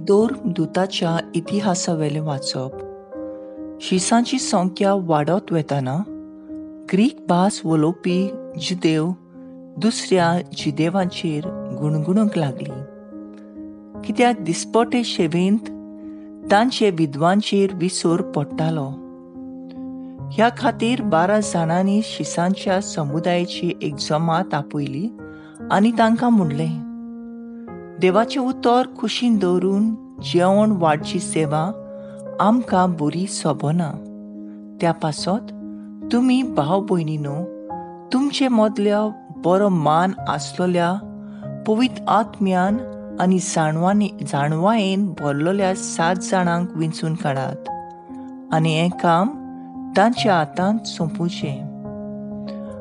धर्मदूताच्या इतिहासावेलें वाचप. शिसांची संख्या वाडत वेताना ग्रीक भास उलोवपी जुदेव दुसऱ्या जुदेवांचेर गुणगुणूंक लागली, कित्याक दिसपटे शेवेंत तांचे विद्वांचेर विसर पडटालो. ह्या खातीर 12 जाणांनी शिसांच्या समुदायाची एक जमात आपयली आनी तांकां म्हणलें, देवाचें उतर खुशीन दवरून जेवण वाडची सेवा आमकां बरी सोबना. त्या पासत तुमी भाव भयणीनो तुमचे मदल्या बरो मान आसलेल्या पवित्र आत्म्यान आनी जाणवायेन भरलेल्या 7 जाणांक विंचून काडात आनी हें काम तांच्या हातांत सोंपोवचें.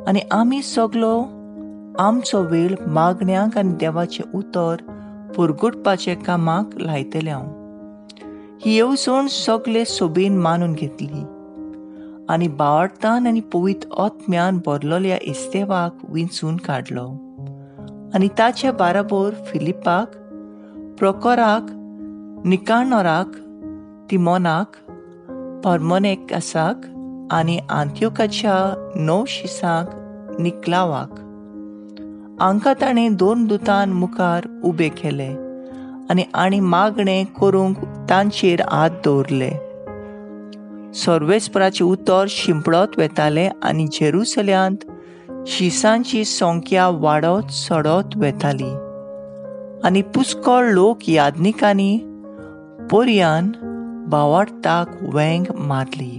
आनी आमी सगलो आमचो वेळ मागण्यांक आनी देवाचें उतर पुरगुटपाच्या कामाक लायतले. ही येवजण सगळे सोबेन मानून घेतली आनी बावडतान आनी पवित्र आत्म्यान भरलेल्या इस्तेवाक विंचून काडलो आनी ताचे बाराबर फिलिपाक, प्रोकोराक, निकानोराक, तिमोनाक, परमोनेकासाक आनी आंत्योकाच्या 9 शिसांक निकलावाक. हांकां ताणें 2 दुतान मुखार उबे केले आनी आनी मागणें करूंक तांचेर हात दवरले. सर्वेस्पराचें उतर शिंपडत वेतालें आनी जेरुसल्यांत शिसांची संख्या वाडत चडत वेताली आनी पुष्कळ लोक याज्ञिकांनी पर्यान भावार्थाक वेंग मारली.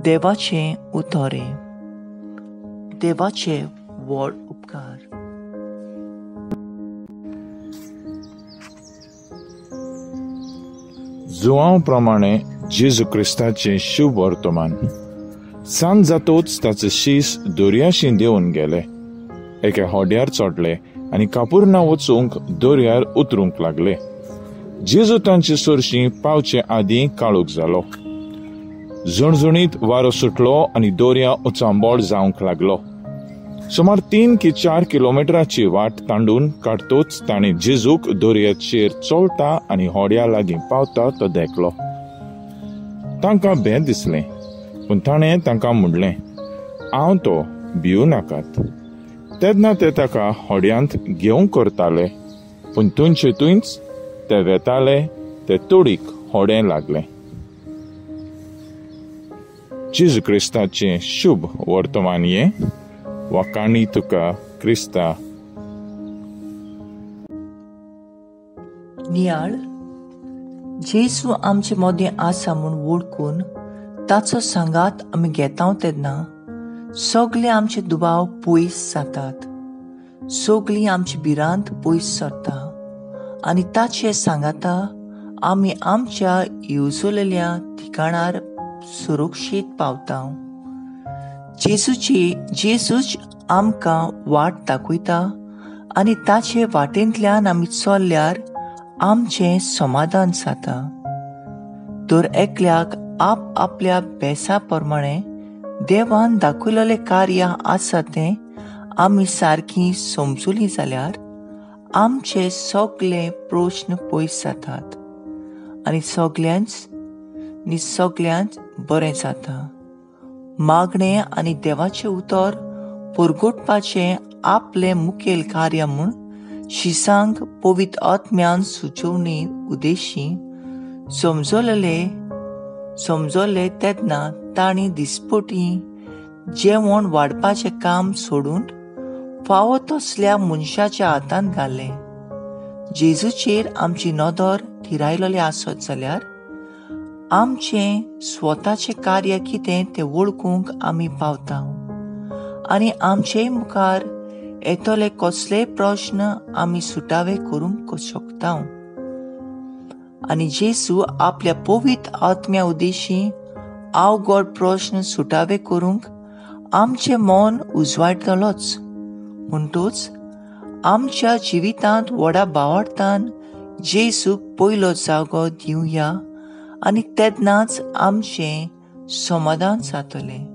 देवाचें उतरें. देवाचे व्हड उपकार. जुआंव प्रमाणे जेजू क्रिस्ताचें शुभ वर्तमान. सांज जातोच ताचे शीस दर्याशी देंवन गेले. एका होड्यार चडले आनी कापुर्ना वचूंक दर्यार उतरूंक लागले. जेजू तांचे सरशी पावचे आदीं काळोख जालो. झणझणीत वारो सुटलो आनी दर्या उचांबळ जावंक लागलो. सुमार 3 की 4 किलोमिटराची वाट तांडून काडतोच ताणें जेजूक दर्याचेर चलता आनी होड्या लागीं पावता तो देखलो. तांकां भें दिसलें, पूण ताणें तांकां म्हणलें, हांव तो, भिवू नाकात. तेन्ना ते ताका होड्यांत घेवंक करताले, पूण थंयचे थंयच ते वेताले ते तोडीक होडें लागलें. जेजू क्रिस्ताचें शुभ वर्तमान हें. वाकाणी तुका क्रिस्ता. नियाळ. जेजू आमचे मदें आसा म्हूण वळखून ताचो सांगात आमी घेता तेन्ना सगळे आमचे दुबाव पयस जातात, सगळी आमची भिरांत पयस सरता आनी ताचे सांगाता आमी आमच्या येवजलेल्या ठिकाणार सुरक्षीत पावता. जेजूच आमकां वाट दाखयता आनी ताचे वाटेंतल्यान आमी चल्ल्यार आमचें समाधान जाता. तर एकल्याक आप आपल्या बेसा प्रमाणे देवान दाखयलेलें कार्य आसा तें आमी सारकी समजुली जाल्यार आमचे सगळे प्रश्न पयस जातात आनी सगळ्यांच बरें जाता. मागणें आनी देवाचें उतर परगटपाचें आपलें मुखेल कार्य म्हूण शिसांक पवित्र आत्म्यान सुचोवणी उद्देशी समजले तेन्ना तांणी दिसपटी जेवण वाडपाचें काम सोडून फावो तसल्या मनशाच्या हातांत घालें. जेजूचेर आमची नदर थिरायलेली आसत जाल्यार आमचें स्वताचें कार्य कितें तें वळखूंक आमी पावता आनी आमचे मुखार येतले कसलेय प्रश्न आमी सुटावे करूंक शकता. आनी जेजू आपल्या पवित्र आत्म्या उद्देशी अवघड प्रश्न सुटावे करूंक आमचें मन उजवाडटलोच. म्हणटूच आमच्या जिवितांत व्हडा भावार्थान जेजूक पयलो जागो दिवया आनी तेन्नाच आमचें समाधान जातलें.